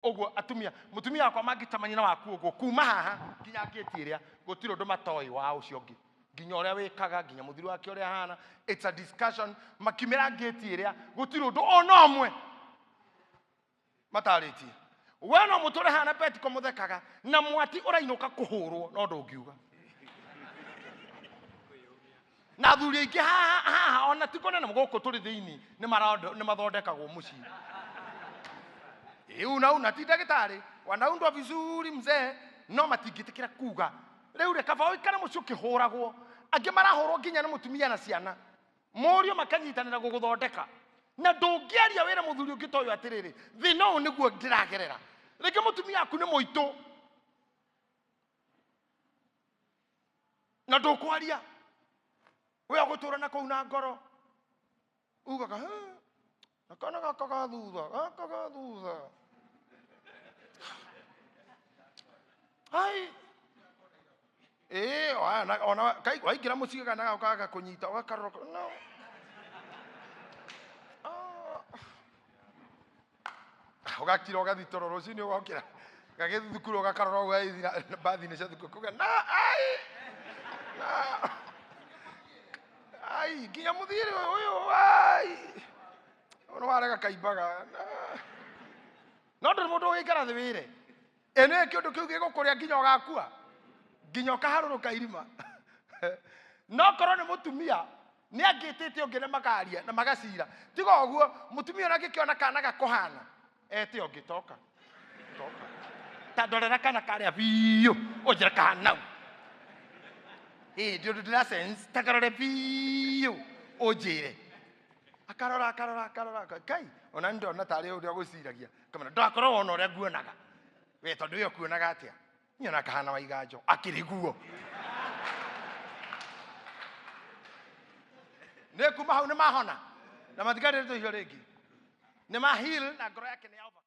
Ũguo atumia, mũtumia wakwa mangĩcemania na waku ũguo kuma haha nginya ngĩti ĩrĩa, gũtirĩ ũndũ matoĩ wa ũcio ũngĩ, nginya ũrĩa wĩkaga, nginya mũthuri wake ũrĩa ahana. It's a discussion. Makiumĩra ngĩti ĩrĩa, gũtirĩ ũndũ ona ũmwe matarĩtie. We no mũtũre haha na petiko mũthekaga na mwati ũrainũka kũhũrwo, no ndũngiuga. Na athuri aingĩ haha haha ona ti kũnene gũkũ tũrĩ thĩinĩ nĩ mathondekagwo mũciĩ. Ĩ una ti ndagĩtarĩ wanaundwa vizuri mzee, no matingĩtĩkĩra kuga. Rĩu rĩ, kaba ũikare mũciĩ ũkĩhũragwo. Angĩ marahũrwo nginya nĩ mũtumia na ciana, mũriũ makanyitanĩra gũgũthondeka, na ndũngĩaria wĩra mũthuri ũngĩ ta ũyũ atĩrĩrĩ, thĩna ũyũ nĩguo ndĩragerera. Rĩngĩ mũtumia waku nĩ mũitũ na ndũkwaria, we ũgũtũra na kũu na ngoro ugaga, "Hĩ, na kana gaka ga thutha, gaka ga thutha, ai ĩĩ, ona waingĩra mũciĩ kana gaka kũnyita ũgakarora no. Ah. Ũgakira ũgathiĩ toro, rũcinĩ ũgokĩra gagĩthiĩ thukuru, ũgakarora ũguo gagĩthiĩ na mbathi-inĩ cia thukuru, kuga na ai na ai nginya mũthiĩre ũyũ ũyũ ai ũyũ warega kaimbaga na no ndũrĩ mũndũ ũgĩikara thĩ wĩre ĩ nĩ kĩũndũ kĩu gĩgũkũrĩa nginya ũgakua, nginya ũkaharũrũka irima. No korwo nĩ mũtumia nĩ angĩtĩte ũngĩ na makaria na magacira. Tiga ũguo, mũtumia ũrĩa angĩkĩona kana gakũhana ete ũngĩ, toka toka, ta ndorera kana karĩa biũ, ũnjĩre kahana u. Ĩ ndi ũndũ ndĩra sense, ta karore biũ ũnjĩre. Akarora akarora akarora, Ngai ona nĩ ndona tarĩ ũrĩa ũgũciragia, kamera ndakorwo wona ũrĩa nguonaga we, tondũ we ũkuonaga atĩa? Nyona kahana wa iganjo akĩrĩ guo. Nĩ kuma hau nĩ mahona na matigarĩrĩtwo irio rĩngĩ, nĩ ma heal na ngoro yake nĩ ya overcome.